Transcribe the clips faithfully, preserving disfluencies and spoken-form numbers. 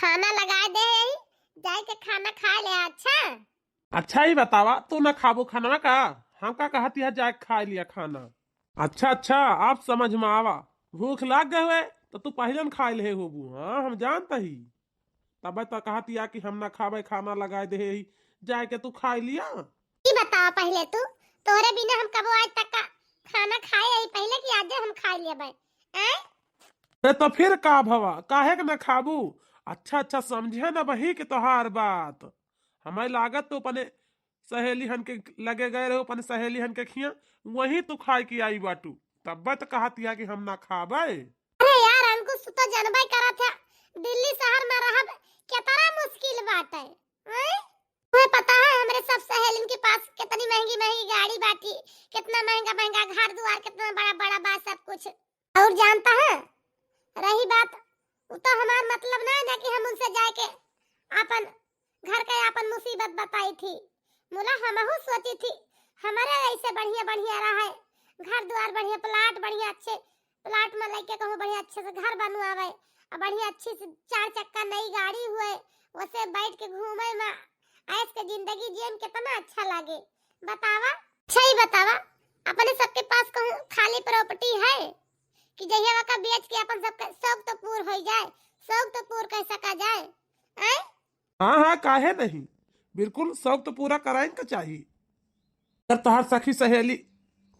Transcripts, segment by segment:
खाना लगाए दे ही, जाए के खाना खाए ले। अच्छा, अच्छा, ही बतावा, तू ना खाबू खानवा का? हम का कहती है, जाए खाए लिया खाना। अच्छा, अच्छा, आप समझ में आवा, भूख लाग गए हुए तो तू पहले न खाए ले होबू। हाँ, हम जानता ही। तबे तो कहती है कि हम ना खाबे, खाना लगाए दे ही, जाए के तू खाए लिया। ई बतावा पहले तू, तोरे बिना हम कबो आज तक का खाना खाए ही पहले कि आज हम खाए लेबे? हैं? अरे तो फिर का भवा, काहे के ना खाबू? अच्छा, अच्छा, समझे ना बही के तोहार बात। हमें लागत तो अपने सहेली हन के लगे गए रहो, अपने सहेली हन के खिया, वहीं तू खाए के आई बाटू। तब तो कहती है कि हम ना खाबे। अरे यार अंकुश, तू तो जनबे करत है, दिल्ली शहर में रहब केतना मुश्किल बात है, हैं? तुम्हें पता है हमरे सब सहेलिन के पास कितनी महंगी महंगी गाड़ी बाटी, कितना महंगा महंगा घर दुआर, कितना बड़ा बड़ा बा सब कुछ। और जानता है, रही बात, उ तो हमार मतलब ना है ना कि हम उनसे जाए के आपन घर का आपन मुसीबत बताई थी। मुला हमहू सोची थी, हमारे ऐसे बढ़िया बढ़िया रहा है, घर दुआर बढ़िया, प्लाट बढ़िया, अच्छे प्लाट में लेके कहूँ बढ़िया अच्छे से घर बनवावे, और बढ़िया अच्छी से चार चक्का नई गाड़ी हुए, वैसे बैठ के घूमे में, ऐश के जिंदगी जिए में कितना अच्छा लागे। बतावा, अच्छा ही बतावा, अपने सबके पास कहूँ खाली प्रॉपर्टी है कि जहिया वका बेच के अपन सबके शौक तो पूर हो जाए, शौक तो पूर कर सका जाए, आए? हाँ, हाँ, काहे नहीं, बिल्कुल शौक तो पूरा कराइन का चाही। अगर तोहार सखी सहेली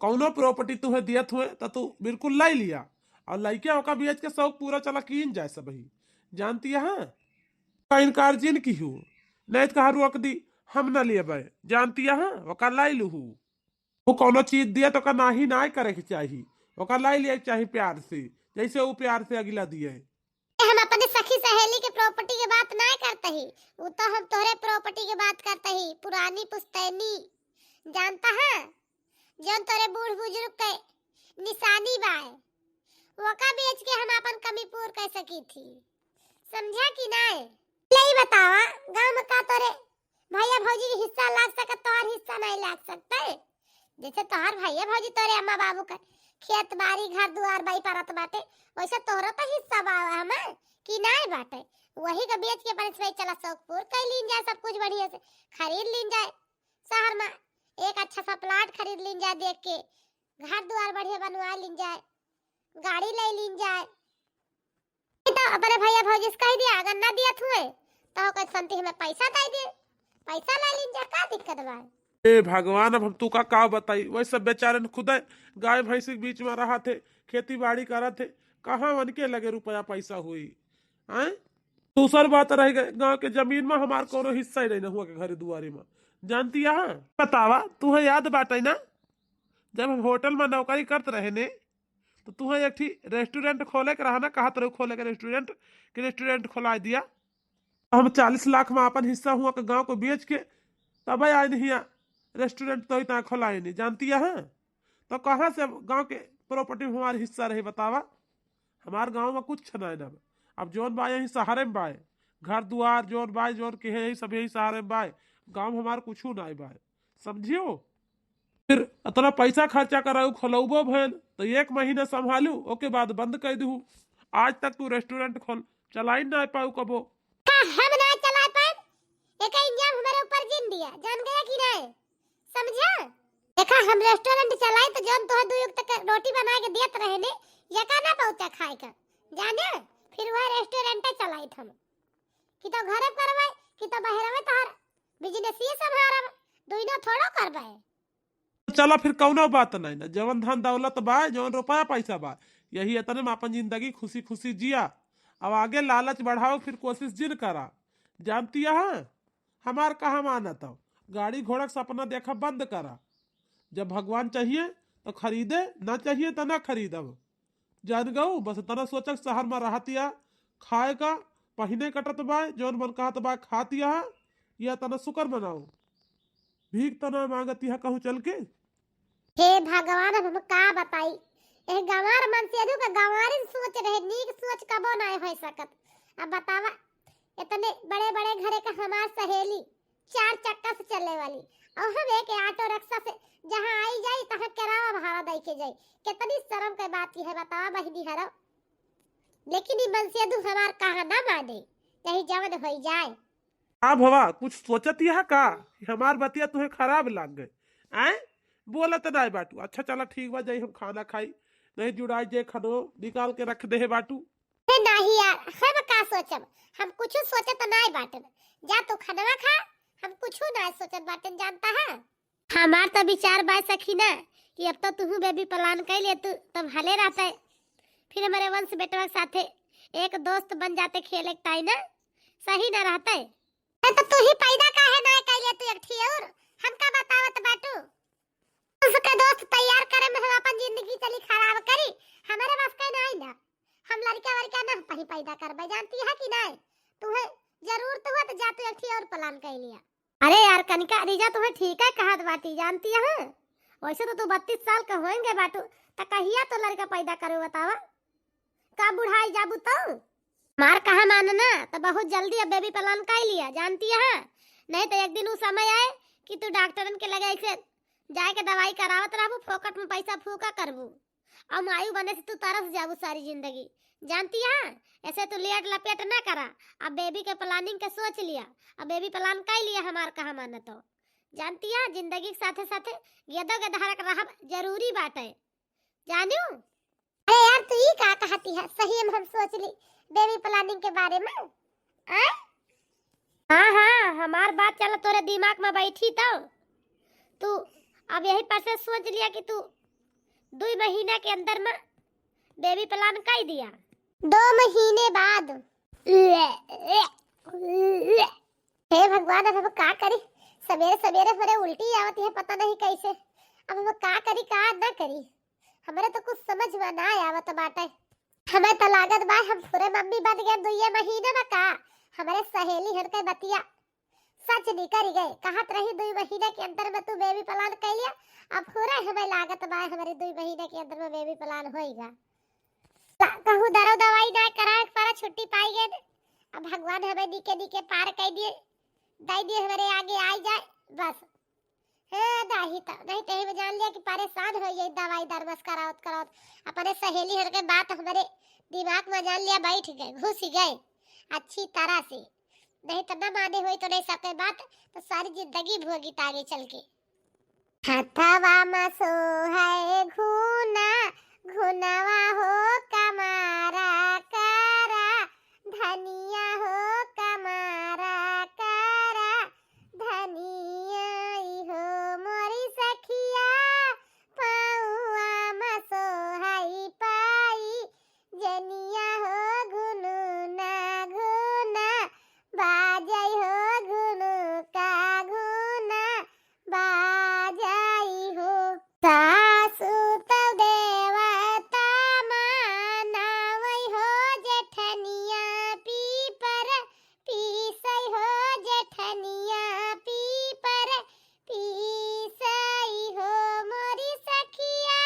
कौनो प्रॉपर्टी तुहे दियत हुए तो तू बिल्कुल लाई लिया, और लइके ओका बेच के शौक पूरा चला कीन जाए सबही। जानती है, का इनकार जिन की हूँ, नहीं तो कहा रोक दी, हम ना लेबे। जानती है, ओका लाई लूहू। वो कौनो चीज दिए तो ओका नाही ना करे के चाही, ओका लाई लिया के चाही प्यार से, जैसे वो प्यार से अगला दिए। हम अपने सखी सहेली के प्रॉपर्टी के बात ना करते ही, वो तो हम तोहरे प्रॉपर्टी के बात करते ही, पुरानी पुश्तैनी। जानता है, जौन तोरे बूढ़ बुजुर्ग के निशानी बाय, ओका बेच के हम अपन कमी पूर कर सकी थी। समझा कि नाय? ले बतावा, गाँव में का तोरे भैया भौजी के हिस्सा लाग सकत, तोहार हिस्सा नहीं लाग सकते? जैसे तोहार भैया भौजी तोरे अम्मा बाबू के खेत बाड़ी घर दुआर बाई परत बाटे, वैसे तोहरो तो हिस्सा बा हमें कि नाय बाटे? वही के बेच के बने से चला शौक पूर कर लीन जाए, सब कुछ बढ़िया से खरीद लीन जाए, शहर में एक अच्छा सा प्लाट खरीद लीन जाए, देख के घर दुआर बढ़िया बनवा लीन जाए, गाड़ी ले लीन जाए। तो अपने भैया भौजी से कह दिया, अगर ना दिया थुए तो ओकर संती हमें पैसा दे दे, पैसा ले लीन जाए, का दिक्कत बा? ए भगवान, अब हम तू का का बताई, वही सब बेचारे न खुदे गाय भैंसी के बीच में रहा थे, खेती बाड़ी करा थे, कहाँ उनके लगे रुपया पैसा हुई? हैं? दूसर बात रह गए, गाँव के जमीन में हमार कोनो हिस्सा ही नहीं न हुआ के घरे दुआरे में। जानती है, बतावा, तुहे याद बाटे ना, जब हम होटल में नौकरी करत रहे ने, तो तुहे एक ठी रेस्टोरेंट खोले के रहा ना, कहत रहे खोले के रेस्टोरेंट, कि रेस्टोरेंट खोला दिया। हम चालीस लाख में अपन हिस्सा हुआ के गाँव को बेच के तब आए नहीं रेस्टोरेंट तो इतना खोला ही नहीं। जानती है, तो कहाँ से अब गाँव के प्रॉपर्टी में हमार हिस्सा रहे बतावा? हमार गाँव में कुछ नहीं ना। अब जौन बा यही शहरे में बाय, घर दुआर जौन बाय, जौन के है, यही सब यही शहरे में बाय। गाँव में हमार कुछ नहीं बाय, समझियो। फिर इतना पैसा खर्चा कराऊ, खोलौबो भैन तो एक महीना संभालू, ओके बाद बंद कर दू। आज तक तू रेस्टोरेंट खोल चलाई ना पाऊ कबो। हाँ, हम ना चला पाए, एक इंजाम हमारे ऊपर जिन दिया, जान गया कि नहीं? समझा? देखा, हम रेस्टोरेंट चलाई तो जौन तोहे दू युक्त के रोटी बना के दियत रहे ने, यका ना पहुँचा खाए का, जाने? फिर वह रेस्टोरेंट चलाई हम, कि तो घरे करवाए, कि तो बहरवे तोहर बिजनेस ही संभारब, दुइनो थोड़ो करबे। चला फिर कौनो बात नहीं ना, जवन धन दौलत बा, जवन रुपया पैसा बा, यही इतने में अपन जिंदगी खुशी खुशी जिया। अब आगे लालच बढ़ाओ, फिर कोशिश जिन करा। जानती है, हमार कहा मानत हो, गाड़ी घोड़ा के सपना देखा बंद करा। जब भगवान चाहिए तो खरीदे, ना चाहिए तो ना खरीदब। जान गऊ, बस इतना सोचक शहर में रहतिया, खाए का पहिने कटत बा, जौन मन कहत बा खातिया, या तना शुक्र मनाओ। भीख तना मांगतिया कहूँ चल के। हे भगवान, अब हम का बताई, एह गंवार मनसेधू का गंवारिन सोच रहे, नीक सोच कबो नाय होय सकत। अब बतावा, इतने बड़े बड़े घरे का हमार सहेली, चार चक्का से चले वाली, और हम एक ऑटो रिक्शा से जहाँ आई जाई, तहाँ किराया भाड़ा दे के जाई। कितनी शर्म के बात है, बतावा बहिनी हरो। लेकिन ई मनसेधू हमार कहा ना माने, चाहे जवन होई जाए। का भवा, कुछ सोचत यह का कि हमार बतिया तुहे खराब लाग गए? आए, बोलत नाय बाटू। अच्छा चला ठीक बा, जाई हम खाना खाई, नहीं जुड़ाई जे खनो निकाल के रख दे बाटू। हे नाही यार, हम का सोचब, हम कुछ सोचत नाय बाटन। जा तू खनवा खा, हम कुछ नाय सोचत बाटन, जानता है। हमार तो विचार बा सखी ना कि अब तो तुहू baby plan कर ले तू, तब भले रहते। फिर हमारे वंश बेटवा के साथे एक दोस्त बन जाते खेले के ताई ना, सही ना रहते। अरे तो तू ही पैदा काहे ना कर ले तू एक ठी और, हमका बतावत बाटू। उसके दोस्त तैयार करे में हम अपन जिंदगी चली खराब करी, हमारे बस के नहीं ना। हम लड़का वड़का ना पही पैदा करबे, जानती है कि नहीं? तुहे जरूरत हुआ तो जा तू एक ठी और plan कर लिया। अरे यार कनिका, रिजा तुम्हें ठीक है कहत बाटी, जानती है। वैसे तो तू बत्तीस साल का होएंगे बाटू, त कहिया तो लड़का पैदा करे बतावा? का बुढ़ाई जाबू तो? मार कहा मानना, तो बहुत जल्दी अब baby plan कर लिया, जानती है। नहीं तो एक दिन वो समय आए कि तू डॉक्टरन के लगे ऐसे जाए के दवाई करावत रहबू, फोकट में पैसा फूका करबू। और मायू बने से तू तरस जाबू सारी जिंदगी, जानती है। ऐसे तू लेट लपेट ना करा, अब baby के planning के सोच लिया, अब baby plan कर लिया, हमार कहा माने तो, जानती है। जिंदगी के साथे साथे गेदो गेदहरक रहब जरूरी बाटे, जानियो। अरे यार, तू ई का कहती है? सही में हम सोच ली baby planning के बारे में। आय? हाँ हाँ, हमार बात चला तोरे दिमाग में बैठी तो तू अब यही पर से सोच लिया कि तू दुई महीना के अंदर में baby plan कर दिया। दो महीने बाद। हे भगवान, अब हम का करी? सवेरे सवेरे हमरे उल्टी आवत है, पता नहीं कैसे। अब हम का करी, का ना करी, हमरे तो कुछ समझ में ना आवत बाटे। हमें तो लागत बा हम पूरे मम्मी बन गए दुइये महीने में का। हमरे सहेली हन के बतिया सच निकल गए, कहत रही दुई महीने के अंदर में तू baby plan कर लिया। अब पूरे हमें लागत बा हमरे दुई महीने के अंदर में baby plan होइगा। का-, कहूँ दरो दवाई ना कराए के पड़ा, छुट्टी पाई गए। अब भगवान हमें निके निके पार कर दिए, दे दिए, हमारे आगे आई जाए बस। हाँ, नहीं तो, नहीं तो हम जान लिया कि परेशान हो गई दवाई दरमस करावत करावत। अपने सहेली हर के बात हमारे दिमाग में जान लिया बैठ गए, घुस गए अच्छी तरह से। नहीं तो न माने हुई तो नहीं सबके बात, तो सारी जिंदगी भोगी आगे चल के। हथवा में सोहै घुना, घुनवा हो कमारा करा, धनिया हो कमारा करा, धनिया ई हो मोरी सखिया, पौआ में सोहै पाई, जनिया हो घुनुना घुना, बाजै हो घुनुका घुना, बाजै हो। सासु तौ देवता मानावै हो जेठनिया पीपर, पीसै हो जेठनिया पीपर, पीसै हो मोरी सखिया,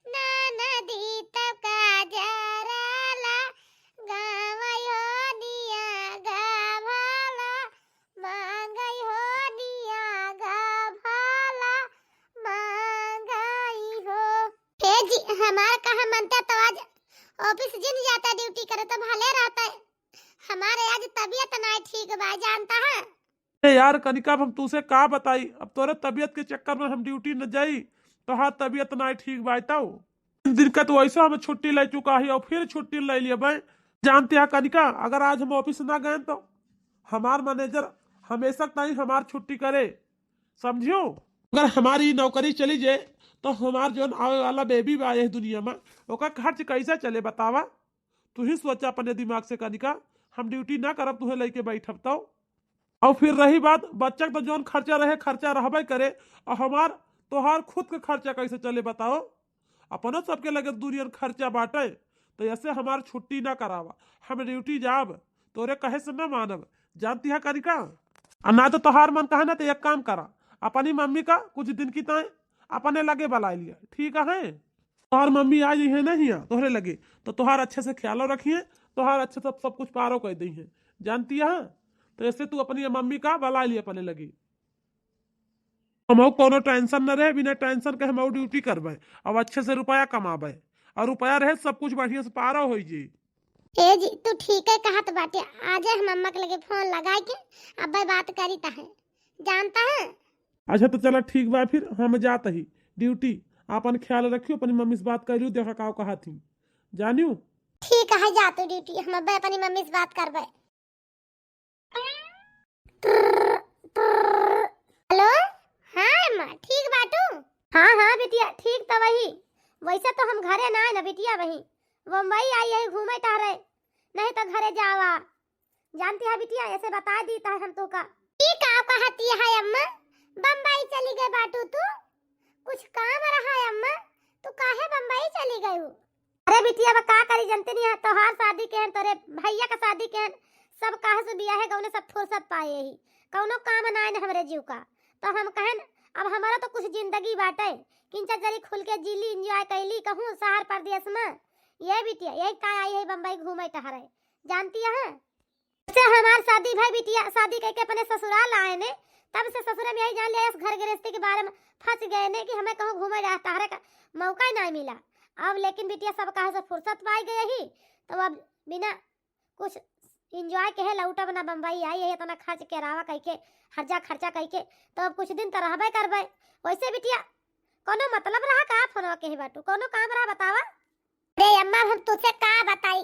ननदी तौ काजरा लगावै हो निया गा भला, मांगै हो निया गा भला, मांगै हो। ए जी, हमार कहा मनता तो आज office जिन जाता duty करे तो भले रहता है। हमारे आज तबीयत नाय ठीक बा, जानता है। ए यार कनिका, अब हम तुसे का बताई, अब तोरे तबीयत के चक्कर में हम duty न जाई, तोहार तबीयत नाय ठीक बा तौ। तीन दिन का तो ऐसा हम छुट्टी ले चुका है और फिर छुट्टी ले लिया भाई। जानते हैं कनिका, अगर आज हम office ना गए तो हमार manager हमेशा ताई हमार छुट्टी करे, समझियो। अगर हमारी नौकरी चली जाए तो हमार जौन आवे वाला baby बा यह दुनिया में, ओकर खर्च कैसे चले बतावा? तू ही सोचा अपने दिमाग से कनिका, हम duty ना करब, तुहे लेके बैठब तो। और फिर रही बात बच्चा के, तो जौन खर्चा रहे, खर्चा रहबे करे, और हमार तोहार खुद के खर्चा कैसे चले बताओ? अपनो सबके लगे दुनिया में खर्चा बाटे, तो ऐसे हमार छुट्टी ना करावा, हम duty जाब, तोरे कहे से ना मानब, जानती है कनिका। आ ना तो तोहार मन कहे ना, तो एक काम करा, अपनी मम्मी का कुछ दिन की ताई अपने लगे बुला लिया, ठीक है? तोहार मम्मी आ जाई है नहीं यहाँ तोहरे लगे, तो तोहार अच्छे से ख्यालो रखिए, तोहार अच्छे से सब कुछ पारो कर दी है, जानती है। तो ऐसे तू अपनी मम्मी का बुला लिया अपने लगे। हमहू कोनो tension न रहे, बिना tension के हमहू duty करबे, अब अच्छे से रुपया कमाबे, और रुपया रहे सब कुछ बढ़िया से पारो हो जाई। ए जी, तू ठीक है कहत बाटे, आजे हम अम्मा के लगे फोन लगाइ के अब्बे बात करी तहे, जानता है। अच्छा तो चला ठीक बा, फिर हम जात ही ड्यूटी, आपन ख्याल रखियो, अपनी मम्मी से बात करियो, देखा का कहत ही, जानियो। ठीक है, जा तू ड्यूटी, हम अब्बे अपनी मम्मी से बात करबे। हेलो, हाँ अम्मा, ठीक बाटू? हाँ हाँ बिटिया, ठीक तो वही, वैसे तो हम घरे ना है ना बिटिया, वही बम्बई आई है घूमे टहरे, नहीं तो घरे जावा। जानती है बिटिया, ऐसे बता दी तो हम तो का। ई का कहती है अम्मा, बम्बई चली गई बाटू तू? कुछ काम रहा है अम्मा, तू काहे बम्बई चली गई हो? अरे बिटिया, अब का करी, जनते नहीं है, तोहार शादी के हन, तोरे भैया का शादी के हन, सब कहाँ से बियाहे गौने सब फुर्सत पाए ही, कौनो काम ना आए न हमरे जीव का। तो हम कहन, अब हमारा तो कुछ जिंदगी बाटे, किंचा जरी खुल के जीली, एंजॉय कैली कहूँ शहर परदेश में। ये बिटिया, यही का आई है बम्बई घूमे टहरे, जानती है। जब से हमार शादी भाई बिटिया, शादी करके अपने ससुराल आए ने, तब से ससुर में यही जान लिया, इस घर गृहस्थी के बारे में फंस गए ने कि हमें कहूँ घूमे जा टहरे का मौका ही नहीं मिला। अब लेकिन बिटिया सब कहा से फुर्सत पाई गए ही, तो अब बिना कुछ एंजॉय के है लौटब ना बम्बई आई है, इतना खर्च के रावा कह के, हर्जा खर्चा कह के, तो अब कुछ दिन तो रहबे करबे। वैसे बिटिया, कोनो मतलब रहा का फोनवा के है बाटू, कोनो काम रहा बतावा? अरे अम्मा, हम तुझसे का बताई,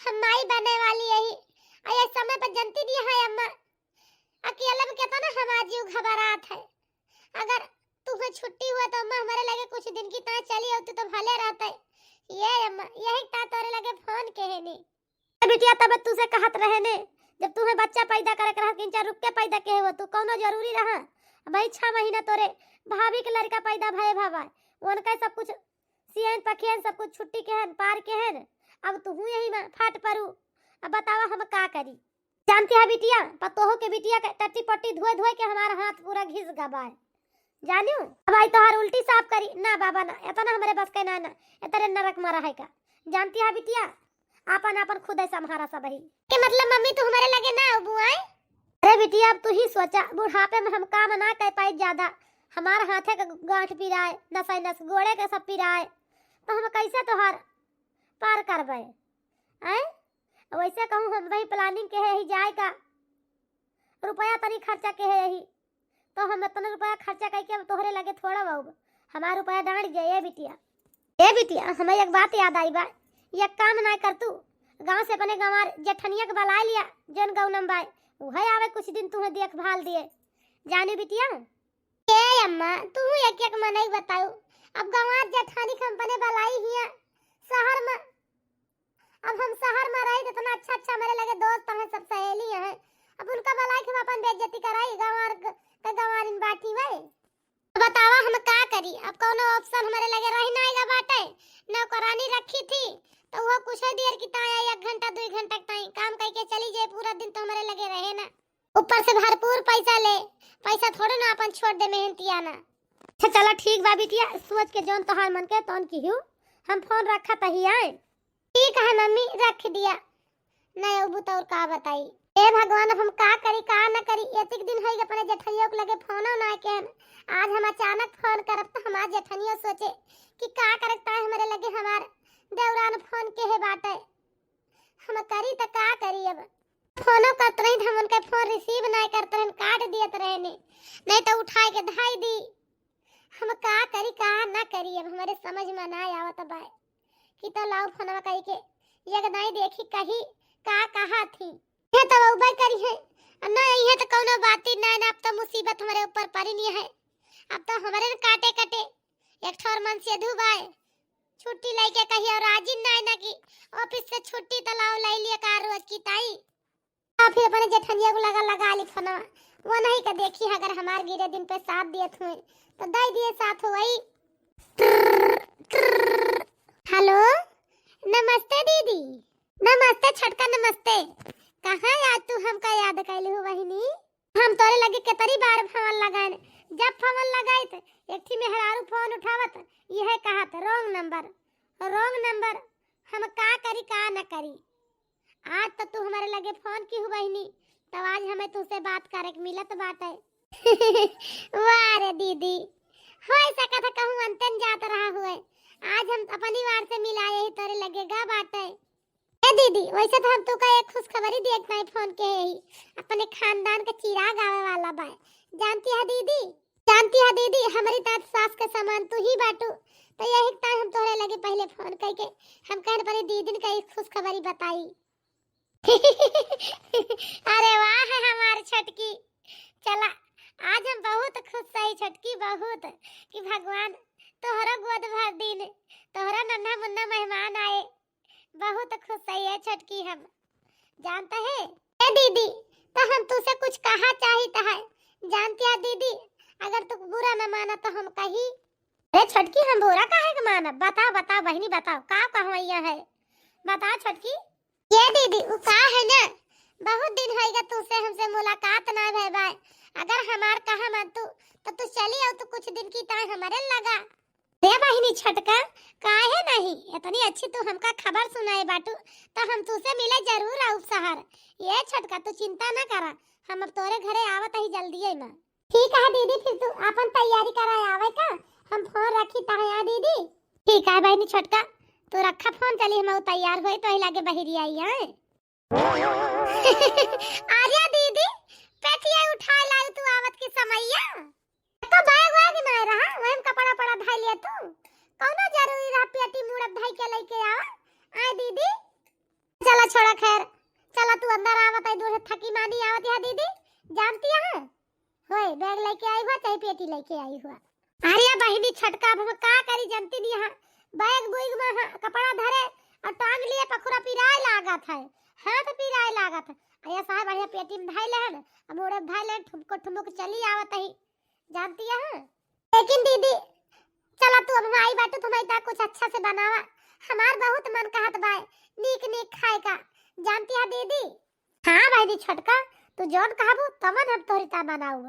हम माई बने वाली यही, और ये समय पर जनती नहीं है अम्मा, अकेले में कितना हमार जीव घबरात है। अगर तुम्हें छुट्टी हुआ तो अम्मा हमारे लगे कुछ दिन की तरह चली होती तो भले रहते। ये अम्मा, यही ता तोरे लगे फोन के है नी। ए बिटिया, तब तुझसे कहत रहे ने, जब तुम्हें बच्चा पैदा करे के रहा, किंचा रुक के पैदा के हो तू, कौनो जरूरी रहा? अब भाई छह महीना तोरे भाभी के लड़का पैदा भये भावा, उनका सब कुछ सियन पखियन सब कुछ छुट्टी के हन, पार के हन, अब तू यही में फाट परू। अब बतावा हम का करी? जानती है बिटिया, पतोहो के बिटिया के टट्टी पट्टी धोए धोए के हमारा हाथ पूरा घिस गबा है, जानियो। अब आई तोहार उल्टी साफ करी ना बाबा ना, इतना हमरे बस के ना ना, इतने नरक में रहे का। जानती है बिटिया, आपन आपन खुद है संभारा सब ही। के मतलब मम्मी तू हमारे लगे ना अबू आए? अरे बिटिया, अब तू ही सोचा, बुढ़ापे में हम काम ना कर पाई ज्यादा, हमार हाथे के गांठ पिराए, नसै नस गोड़े के सब पिराए, तो हम कैसे तोहार पार करबे? आए? वैसे कहूँ हम वही प्लानिंग के है यही जाए का, रुपया तनी खर्चा के है यही, तो हम इतना रुपया खर्चा करके अब तोहरे लगे थोड़ा बाबू, हमार रुपया डांड गए। ए बिटिया, ए बिटिया, हमें एक बात याद आई बा, एक काम ना कर तू, गांव से अपने गंवार जेठनिया के बलाए लिया, जौन गौनम बाय, उहे आवे कुछ दिन तुम्हें देखभाल दिए, जानी बिटिया। ए अम्मा, तू एक एक मनई बताऊ, अब गंवार जेठानी के हम अपने बलाई हिया शहर में, अब हम शहर में रही तो इतना अच्छा अच्छा मेरे लगे दोस्त हैं, सब सहेली हैं, अब उनका बलाई के हम अपन बेइज्जती कराई, गंवार ग-, के गंवारिन बाटी वही। तो बतावा हम का करी, अब कौनो ऑप्शन हमारे लगे रही ना आएगा बाटे। नौकरानी रखी थी तो वो कुछ ही देर की ताई आई, एक घंटा दो घंटा की ताई काम करके चली जाए, पूरा दिन तो हमारे लगे रहे ना, ऊपर से भरपूर पैसा ले, पैसा थोड़े ना अपन छोड़ दे मेहनतिया ना। अच्छा चला ठीक बा बिटिया, सोच के जौन तोहार मन के तौन किहू, हम फोन रखत ही आए। ठीक है मम्मी, रख दिया। नहीं अबू तो और का बताई। ए भगवान, अब हम का करी का ना करी, एतिक दिन होई अपने जेठनियों के लगे फोनो ना केन। आज हम अचानक फोन करब तो हमार जेठनियों सोचे कि का करता है हमारे लगे हमार देवरान फोन के है बाटे। हम करी त का करी अब? फोनो करत रही त हम उनके फोन रिसीव ना करत रहन, काट दियत रहने, नहीं तो उठाए के धाई दी। हम का करी का ना करी, अब हमारे समझ में ना आवत बा। कि तो लाओ फोनवा कई के एक दाई देखी कही का कहा थी। ये तो उबे करी है, और ना यही है तो कौनो बात ही ना, ना, अब तो मुसीबत हमारे ऊपर पड़ी नहीं है। अब तो हमारे न काटे कटे एक ठोर मन से धुबाए। छुट्टी लेके कही और राजी ना, ना कि ऑफिस से छुट्टी तो लाओ ले लिए का रोज की ताई। आ फिर अपने जेठनिया को लगा, लगा ली फोनवा। वो नहीं का देखी, अगर हमार गिरे दिन पे साथ दिए हुए तो दे दिए साथ हो वही। हेलो, नमस्ते दीदी। नमस्ते छोटका, नमस्ते। कहाँ आज तू हमका याद कैली हो बहिनी? हम तोरे लगे केतरी बार फोन लगाए, जब फोन लगाइत एक ठी मेहरारू फोन उठावत, यह कहत रॉन्ग नंबर, रॉन्ग नंबर। हम का करी का न करी। आज तो तू हमारे लगे फोन की हु बहिनी, तब आज हमें तुझसे बात करे के मिलत बाटे। वाह रे दीदी, हो सकत है कहूँ अंतन जात रहा हुए, आज हम अपनी वार से मिलाए ही तोरे लगे गा बाटे। ए दीदी, वैसे तो हम तोका एक खुशखबरी देख नाई फोन के ही, अपने खानदान के चिराग आवे वाला बा। जानती है दीदी, जानती है दीदी, हमरी दांत सास के समान तू ही बाटू, तो यही ताई हम तोहरे लगे पहले फोन करके हम कहन परी दीदिन का एक खुशखबरी बताई। अरे वाह है हमार छोटकी, चला आज हम बहुत खुश है छोटकी, बहुत, कि भगवान तोहरा गोद भर दीन, तोहरा नन्हा मुन्ना मेहमान आए, बहुत खुश है ये छोटकी हम। जानता है ए दीदी, तो हम तुझसे कुछ कहा चाहित है। जानती है दीदी, अगर तू बुरा न माना तो हम कही। अरे छोटकी, हम बुरा काहे के मानब? बताओ बताओ बहिनी, बताओ का कहवैया है, बताओ छोटकी। ये दीदी, उ का है ना, बहुत दिन होइगा तुझसे हमसे मुलाकात ना भय बाय। अगर हमार कहा मान तू, तो तू चली आओ, तू कुछ दिन की ताई हमारे लगा। रे बहिनी छोटका, काहे नहीं? इतनी अच्छी तू हमका खबर सुनाए बाटू, तो हम तुझसे मिले जरूर आउब शहर। ये छोटका, तू चिंता ना करा, हम अब तोरे घरे आवत ही जल्दी है माँ। ठीक है दीदी, फिर तू अपन तैयारी करा आवे का, हम फोन रखी ता है दीदी। ठीक है बहिनी छोटका, तू रखा फोन, चली हम तैयार होए तो ही लागे बहिरी आई है। अरे दीदी, पेटिया उठा लाई तू आवत के समैया। तो बैग वैग नहीं रहा, वही में कपड़ा पड़ा धाई लिया तू। कौनो जरूरी रहा पेटी मुड़ब धाई के लेके आवा? आए दीदी। चला छोड़ा खैर, चला तू अंदर आवत है, दूर से थकी मानी आवत है दीदी। जानती है, होए बैग लेके आई हुआ चाहे पेटी लेके आई हुआ। अरे बहिनी छोटका, अब हम का करी जानती नहीं है, बैग बुइग में हाँ, कपड़ा धरे और टांग लिए पखुरा पिराए लागत है, हाथ पिराए लागत है। अरे साहब बढ़िया पेटी में धाई लेहन, अब मुड़े धाई लेहन, ठुमको ठुमको चली आवत ही। जानती है, लेकिन दीदी चला तू अब हम आई बाटू, तुम इतना कुछ अच्छा से बनावा, हमार बहुत मन कहत बाय नीक नीक खाए का। जानती है दीदी, हाँ बहिनी छोटका, तू जौन कहबू तवन हम तोहरी ता बनाऊ।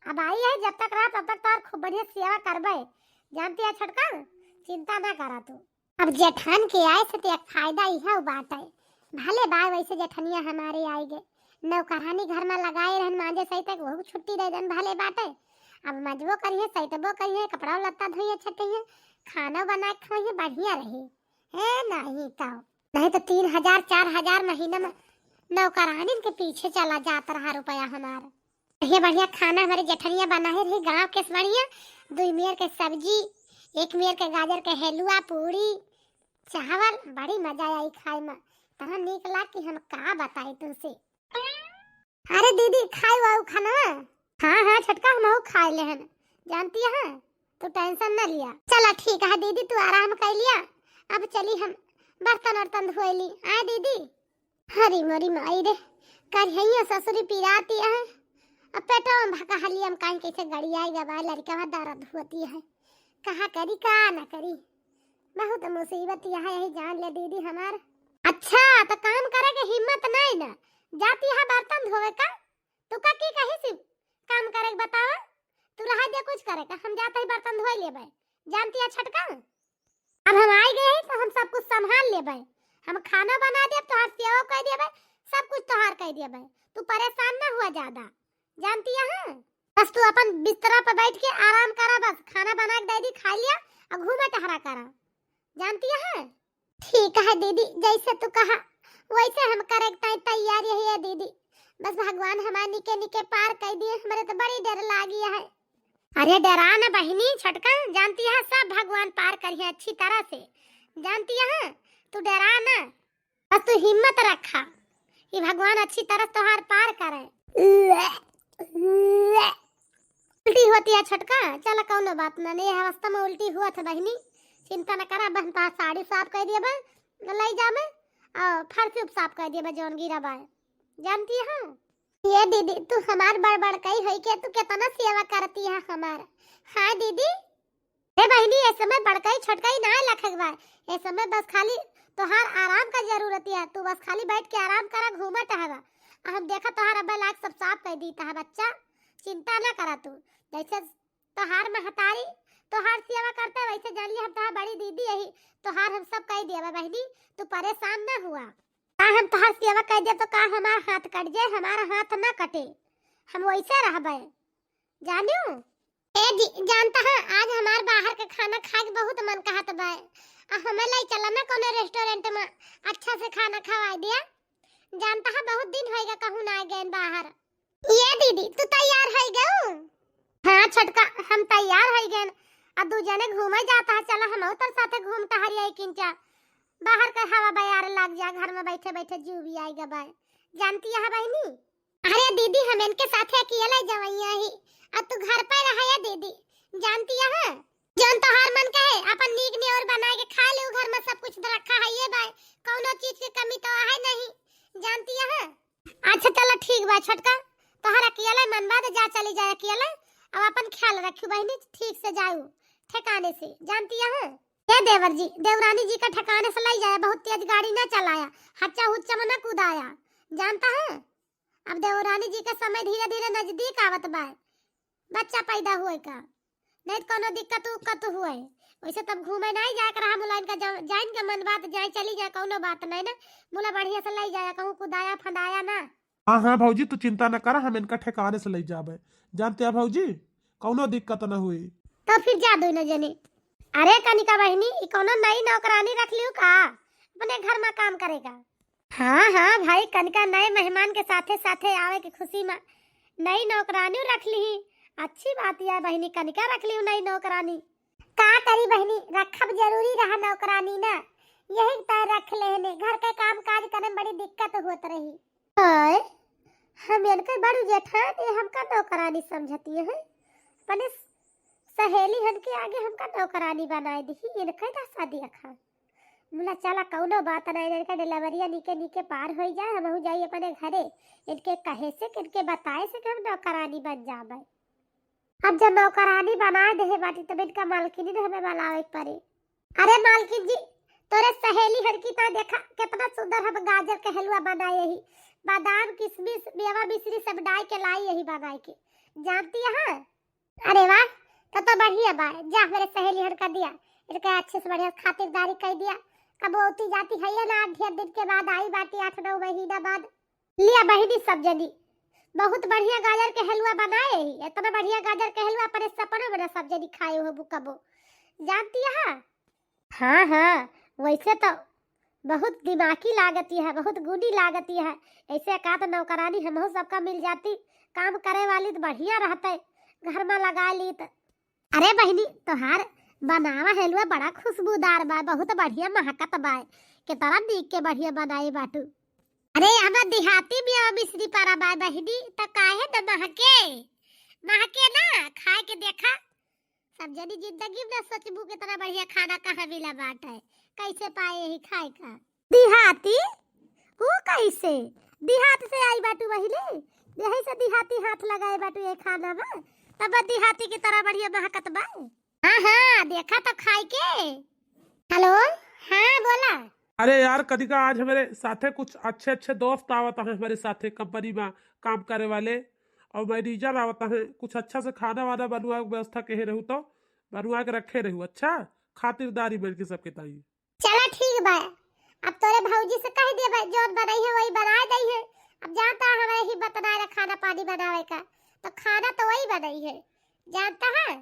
अब आई है, जब तक रहा तब तक तोहर खूब बढ़िया सेवा करबे। जानती है छोटका, चिंता ना करा तू। अब जेठान के आए से तो एक फायदा इहे बात है, भले बाय वैसे जेठनिया हमारे आए गए, नौकरानी घर में लगाए रहन मांजे सही तक वहू छुट्टी दे देन भले बाटे। अब मजबो करिए, सैतबो करिए, कपड़ा लत्ता धोइए, छटिए, खाना बना के खाइए, बढ़िया रही। है नहीं तो, नहीं तो तीन हजार चार हजार महीना में नौकरानिन के पीछे चला जात रहा रुपया हमार। बढ़िया बढ़िया खाना हमारे जेठनिया बनाए रही, गाँव के बढ़िया, दुई मेर के सब्जी, एक मेर के गाजर के हलुआ, पूरी, चावल, बड़ी मजा आई खाए में। इतना नीक लाग कि हम का बताई तुमसे। अरे दीदी, खाई वाऊ खाना? हाँ हाँ छोटका, हम खाए ले हन। जानती है, तू tension न लिया। चला ठीक है दीदी, तू आराम कर लिया। अब चली हम बर्तन वर्तन धोए ली। आए दीदी। हरी मोरी माई रे, करिहैया ससुरी पिराती है। अब पेटवा में भका हलिया में काई कैसे गड़ियाई गवा लड़का दर्द होती है। कहा करी का ना करी, बहुत मुसीबत यह है, यही जान ले दीदी हमार। अच्छा, तो काम करे के हिम्मत नहीं ना, जाती है बर्तन धोवे का? तू का की कही सी काम करे के बतावा? तू रहा दे कुछ करे का, हम जाते ही बर्तन धोए लेबे। जानती है छोटका, अब हम आई गए हैं तो हम सब कुछ संभाल लेबे। हम खाना बना देब, तोहार सेवा कर देबे, सब कुछ तोहार कर देबे। तू परेशान ना हुआ ज्यादा, जानती है। बस तू अपन बिस्तरा पर बैठ के आराम करा, बस खाना बना के दे दी, खा लिया और घूमा टहरा करा, जानती है। ठीक है दीदी, जैसे तू कहा वैसे हम करे के ताई तैयार यही है दीदी। बस भगवान हमार निके निके पार कर दिए, हमारे तो बड़ी डर लागी है। अरे डरा ना बहिनी छोटका, जानती है सब भगवान पार करिए अच्छी तरह से, जानती है, तू डरा ना, बस तू हिम्मत रखा, ये भगवान अच्छी तरह से तोहार पार करे। उल्टी होती है छोटका, चला कौनो बात ना, नहीं अवस्था में उल्टी हुआ था बहिनी, चिंता न करा, बहन तोहार साड़ी साफ कर दिया बा, ले जा में, और फर्श भी साफ कर दिया बा, जौन गिरा बा, जानती है। ये दीदी, तू हमार बड़ बड़कई होई के तू कितना सेवा करती है हमार। हाँ दीदी। हे बहिनी, ए समय बड़कई छोटकई ना लखक बा, ए समय बस खाली तोहार आराम का जरूरत है। तू बस खाली बैठ के आराम करा, घूमा टहरा। आ हम देखा तोहार अब्बा लाग सब साफ कर दी तहा बच्चा, चिंता ना करा तू। जैसे तोहार महतारी तोहार सेवा करते वैसे जान ली हम तोहार बड़ी दीदी यही, तोहार हम सब कर दिया बहिनी, तू परेशान ना हुआ। का हम तोहार सेवा कर दिया तो का हमार हाथ कट जाए? हमारा हाथ ना कटे, हम वैसे रहबे। जानू? ए जी, जानता है, आज हमार बाहर के खाना खाए के बहुत मन कहत बा। आ हमें लाई चला ना कोनो रेस्टोरेंट में, अच्छा से खाना खवाई दिया। जानता है बहुत दिन होइगा कहूँ ना गए बाहर। ये दीदी, तू तैयार होइ गऊ? हाँ छोटका, हम तैयार होइ गए। अब दू जने घूमे जाता है, चला हम तोर साथे घूम टहरिया किंचा। बाहर के हवा बयार लाग जा, घर में बैठे बैठे जीव भी आइगा बाय। जानती है बहिनी? अरे दीदी, हम इनके साथे अकेले जवैया ही, अब तू घर पे रहा या दीदी। जानती है, जौन तोहार मन कहे अपन नीक नियोर बनाए के खा ले, घर में सब कुछ रखा है ये बाय, कौनो चीज के कमी तो है नहीं। जानती है? अच्छा चला ठीक बा छोटका, तोहर अकेले मन बा त जा चली जाए अकेले। अब अपन ख्याल रखियो बहिनी, ठीक से जाऊ ठिकाने से। जानती है? ए देवर जी, देवरानी जी का ठिकाने से लाई जाया, बहुत तेज गाड़ी ना चलाया, हच्चा हुच्चा में ना कूदाया। जानता है? अब देवरानी जी का समय धीरे धीरे नजदीक आवत बा, बच्चा पैदा हुए का, नहीं तो कोनो दिक्कत उक्कत हुए। वैसे तब घूमे नहीं जाए के रहा मुला इनका, जा-, जाइन के मन बात जाए चली जाए, कोनो बात नहीं ना। मुला बढ़िया से लाई जाया, कहूँ कुदाया फंदाया ना। हाँ हाँ भौजी, तू चिंता न करा, हम इनका ठिकाने से लाई जाबे। जानते हैं भौजी, कौनो दिक्कत न हुई। तो फिर जा दो न जने। अरे कनिका बहिनी, ई कौनो नई नौकरानी रख लियो का अपने घर में काम करेगा? हाँ हाँ भाई, कनिका नए मेहमान के साथे साथे आवे के खुशी में नई नौकरानी रख ली। अच्छी बात है बहिनी, कनिका रख ली नई नौकरानी। का करी बहिनी, रखब जरूरी रहा नौकरानी ना, यही त रख लेहने। घर के काम काज करे में बड़ी दिक्कत होत रही। आय, हम इनके बड़ू जेठान, ये हमका नौकरानी समझती है। अपने सहेली हन के आगे हमका नौकरानी बनाए दी, इनके दशा देखा। मुला चला कौनो बात नहीं, इनका डिलीवरिया नीके नीके पार हो जाए, हमहू जाई अपने घरे। इनके कहे से, इनके बताए से कि हम नौकरानी बन जाबे। अब जब नौकरानी बनाए देहे बाटी, तब इनका मालकिनी ने हमें बुलावे के पड़ी। अरे मालकिन जी, तोरे सहेली हन की ता देखा, कितना सुंदर हम गाजर के हलवा बनाए ही, बादाम, किशमिश, मेवा, मिश्री सब डाल के लाई यही बनाए के। जानती है? अरे वाह, तो, तो बढ़िया बा। जा मेरे सहेली हन का दिया, इनका अच्छे से बढ़िया खातिरदारी कर दिया। कब होती जाती है ये ना, ढेर दिन के बाद आई बाटी, आठ नौ महीना बाद। लिया बहिनी सब जनी, बहुत बढ़िया गाजर के हलवा बनाए ही। इतना बढ़िया गाजर के हलवा अपने सपनों में ना सब जनी खाए हो कबो। जानती है? हाँ हाँ, वैसे तो बहुत दिमागी लागती है, बहुत गुणी लागती है। ऐसे का तो नौकरानी हमहू सबका मिल जाती, काम करे वाली तो बढ़िया रहते, घर में लगा ली तो। अरे बहिनी, तोहार बनावा हलवा बड़ा खुशबूदार बा, बहुत बढ़िया महकत बा। केतना नीक के बढ़िया बनाए बाटू। अरे, हमार देहाती मेवा मिश्री परा बा बहिनी, त काहे न महके? महके ना, खाए के देखा। सब जनी जिंदगी में ना सोचबू केतना बढ़िया खाना कहाँ मिला बाटे, कैसे पाए यही खाए का। देहाती? ऊ कैसे? देहात से आई बाटू बहिनी, यही से देहाती हाथ लगाए बाटू ये खाना में, तब देहाती की तरह बढ़िया महकत बा। हाँ हाँ, देखा तो खाई के। हेलो, हाँ बोला। अरे यार कनिका, आज हमरे साथे कुछ अच्छे अच्छे दोस्त आवत हैं, हमरे साथे कंपनी में काम करे वाले और मैनेजर आवत हैं। कुछ अच्छा से खाना वाना बनवा के व्यवस्था कहे रहू तो बनवा के रखे रहू। अच्छा, खातिरदारी मिल के सबके ताई। चला ठीक बा, अब तोरे भौजी से कह देबे, जौन बनई है वही बनाए दई है। अब जानता है हमारे ही बतना रहा खाना पानी बनावे का, तो खाना तो वही बनई है, जानता है।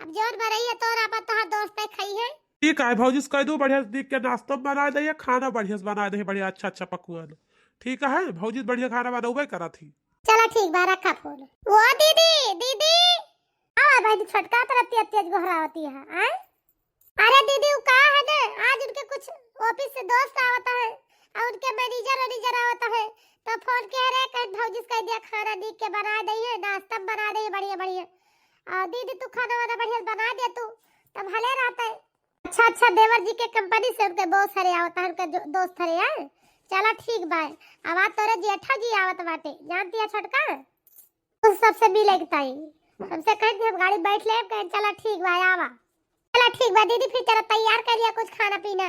अब जौन बनई है तोर आपन तोहार दोस्त है खाई है। ठीक है भौजी से कह दू, बढ़िया से देख के नाश्ता बनाए दे, खाना बढ़िया से बनाए दे, बढ़िया अच्छा अच्छा पकवान। ठीक है भौजी, बढ़िया खाना बनौबे करा थी। चला ठीक बा, रखा फोन। वो दीदी, दीदी। हाँ बहिनी, छोटका तरह तेज तेज गोहरावती है, आय? अरे दीदी, उ का है ना, आज उनके कुछ ऑफिस से दोस्त आवता है और उनके मैनेजर वैनेजर आवता है, तो फोन कह रहे, कहीं भौजी से कह दिया खाना नीक के बना दे है, नाश्ता बना दे है बढ़िया बढ़िया। और दीदी तू खाना वाना बढ़िया बना दे तू, तब भले रहता है। अच्छा अच्छा, देवर जी के कंपनी से उनके बॉस हरे आवता है, उनके जो दोस्त हरे हैं। चला ठीक बाय, अब आज तोरे जेठा जी आवत बाटे, जानती है छोटका? उस सबसे मिले के ताई। हमसे कहे कि हम गाड़ी बैठ ले, कहे चला ठीक बा, आवा। चला ठीक बा दीदी, फिर चला तैयार कर लिया कुछ खाना पीना,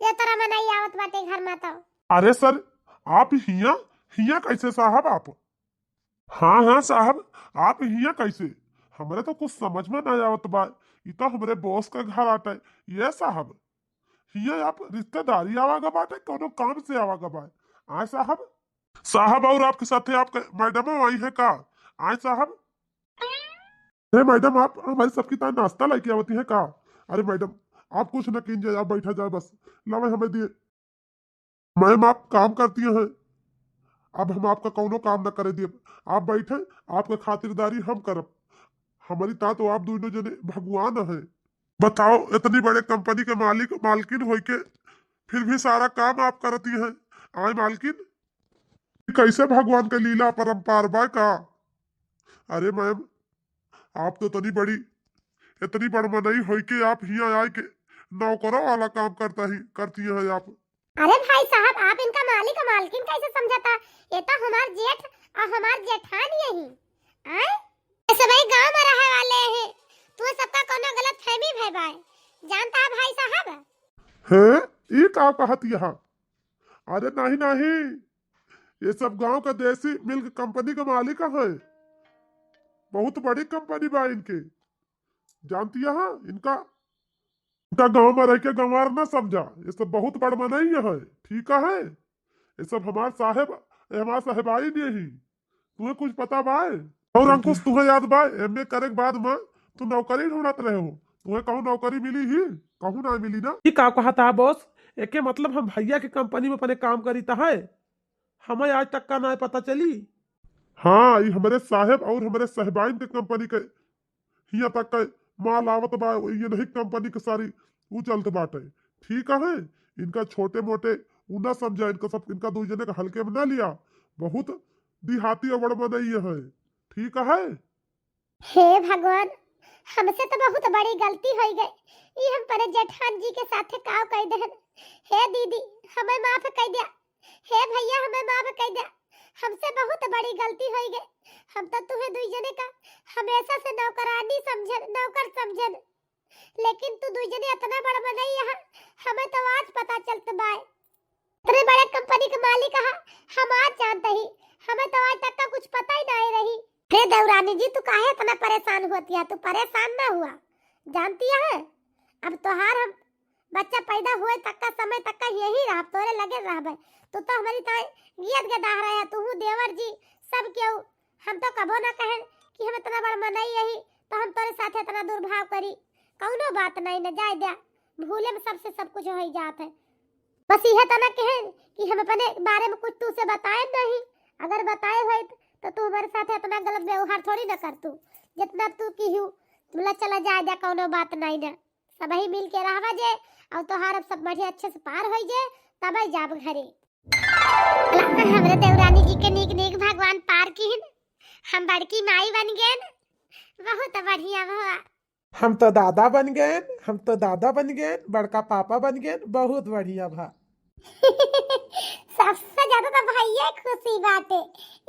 ये तरह में नहीं आवत बाटे घर में तो। अरे सर, आप हिया, हिया कैसे साहब आप? हाँ हाँ साहब, आप हिया कैसे? हमरे तो कुछ समझ में ना आवत बा। ई तो हमरे बॉस का घर आटे। ये साहब, हिया आप रिश्तेदारी आवा गा बाटे, कोनो काम से आवा गा बा? आए साहब, साहब और आपके साथे आपके मैडम आई है का? आए साहब। हे मैडम, आप हमारे सबकी ताई नाश्ता लेके आवती है का? अरे मैडम, आप कुछ न कीन जाए, आप बैठा जाए बस। लावे हमें दिए। मैम, आप काम करती हैं, अब हम आपका कौनो काम न करे दिए। आप बैठे, आपका खातिरदारी हम करब। हमारी ता तो आप दोनों जने भगवान हैं। बताओ, इतनी बड़े कंपनी के मालिक, मालकिन होइके फिर भी सारा काम आप करती हैं। आए मालकिन, कैसे भगवान के लीला अपरंपार बा का? अरे मैम, आप तो इतनी बड़ी, इतनी बड़ मनई होइके आप हियां आए के नौकरों वाला काम करता ही, करती हैं आप। अरे भाई साहब, आप इनका मालिक और मालकिन कैसे समझता? ये तो हमार जेठ और हमार जेठान यही। आए? ये सबही गांव में रहे वाले हैं। तू सबका कोनो गलत फहमी भय बाय। जानता है भाई साहब? हैं? ई का कहत यहाँ? अरे नहीं, नहीं, ये सब गांव का देसी मिल्क कंपनी का मालिक है। बहुत बड़ी कंपनी बा इनके। जानती है इनका, इनका गांव में रह के गंवार ना समझा। ये सब बहुत बड़ मनई है, ठीक है? ये सब हमार साहेब, हमार साहेबाइन यही। तुम्हें कुछ पता बाय? और अंकुश, तुम्हें याद बाय, एमए करे के बाद में तू नौकरी ढूंढत रहे हो, तुम्हें कहूँ नौकरी मिली ही? कहूँ ना मिली ना। ई का कहता है बॉस? एके मतलब हम भैया के कंपनी में अपने काम करीता है, हमें आज तक का ना पता चली। हाँ, ई हमरे साहेब और हमरे साहेबाइन के कंपनी के हियां तक का माल आवत बा, ये नहीं कंपनी के सारी ऊ चलत बाटे। ठीक है, इनका छोटे मोटे ऊ ना समझा, इनका सब, इनका दो जने का हल्के में ना लिया। बहुत देहाती और बड़ मनई है। ठीक है। हे भगवान, हमसे तो बहुत बड़ी गलती होई गई। ई हम परे जेठान जी के साथे काव कई देहन। हे दीदी, हमें माफ कई द्या। हे भैया, हमें माफ कई द्या। हमसे बहुत बड़ी गलती होई गई। हम तो तुहे दुई जने का हमेशा से नौकरानी समझन, नौकर समझन, लेकिन तू दुई जने इतना बड़ मनई यहाँ, हमें तो आज पता चलत बाय। इतने बड़े कंपनी के मालिक हा, हम आज जानते ही, हमें तो आज तक का कुछ पता ही नहीं रही। अरे देवरानी जी, तू काहे इतना परेशान होती है? तू परेशान ना हुआ, जानती है, अब तोहार हम बच्चा पैदा हुए तक का समय तक का यही रहब, तोरे लगे रहबे। तू तो हमारी ताई गियत के दाह रहे, तू देवर जी, सब केहू। हम तो कबो ना कहेन कि हम इतना बड़ मनई यही, तो हम तोरे साथे इतना दुर्भाव करी। कौनो बात नहीं न, जाए द्या, भूले में सबसे सब कुछ हो ही जात है। बस यह तना कहेन कि हम अपने बारे में कुछ तू से बताए नहीं, अगर बताए होइत तो तू हमारे साथे इतना गलत व्यवहार थोड़ी ना करतू, जितना तू की हूँ। बोला, चला जाए द्या, कौनो बात नहीं ना, सबही मिल के रहवा जे, और तोहार अब सब बढ़िया अच्छे से पार होई जे, तबे जाब घरे। भला हमरे देवरानी जी के नीक नीक भगवान पार किहिन, हम बड़की माई बन गेन, बहुत बढ़िया भवा। हम तो दादा बन गेन, हम तो दादा बन गेन, बड़का पापा बन गेन, बहुत बढ़िया भा। सबसे ज्यादा तो भैया खुशी बाटे,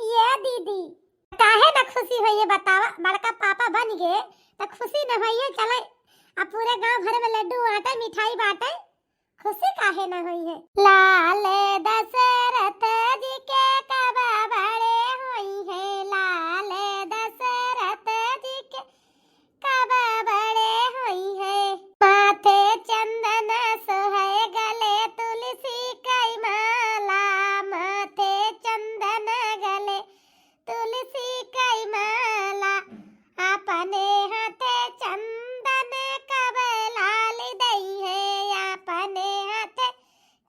ये दीदी। काहे ना खुशी होइए बतावा, बड़का पापा बन गए तो खुशी न होइए। चले, अब पूरे गांव भर में लड्डू बाटे, मिठाई बाटे, खुशी काहे ना होइए। लाल दशरथ जी के कब बड़े होइहैं, लाल दशरथ जी के कब बड़े होइहैं। माथे चंदन सोहै गले तुलसी कई माला, माथे चंदन गले तुलसी कई माला, अपने हाथे चंदन कब लाल दइहैं, अपने हाथे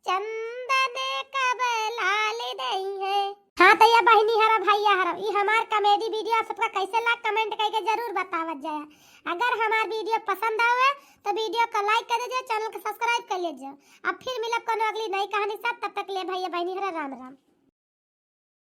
चंदन कब लाल दइहैं। हाँ, तो ये बहिनी हरा, भैया हरा, ई हमार comedy video आप सबका कैसे लाग, comment करके जरूर बतावत जाया। अगर हमार video पसंद आवे तो video को like कर दीजिए, channel को subscribe कर लीजिए। अब फिर मिलब कोनो अगली नई कहानी साथ, तब तक ले भैया बहिनी हरा, राम राम।